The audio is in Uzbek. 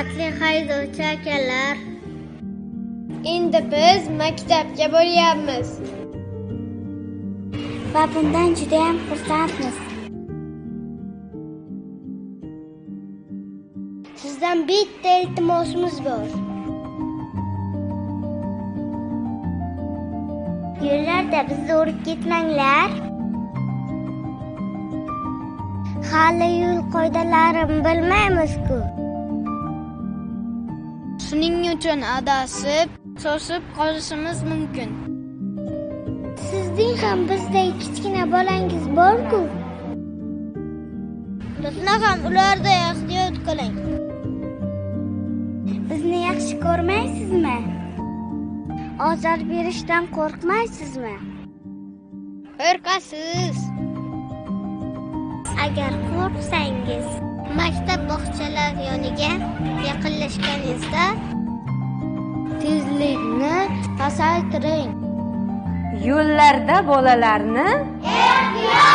Hurmatli haydovchi akalar, endi biz maktabga boryapmiz. Va bundan juda ham xursandmiz. Sizdan bitta iltimosimiz bor. Yo'llarda bizni urib ketmanglar. Hali yo'l qoidalarini bilmaymiz-ku. Shuning uchun adashib, shoshib qolishimiz mumkin. Sizning ham bizday kichkina bolangiz bor-ku. Bizni ham ularday ehtiyot qiling. Bizni yaxshi ko'rmaysizmi? Ozor berishdan qo'rqmaysizmi? Qo'rqasiz. Agar qo'rqsangiz, maktab bog'chalar yoniga yaqinlashganingizda tezlikni pasaytiring. Yo'llarda bolalarni ehtiyot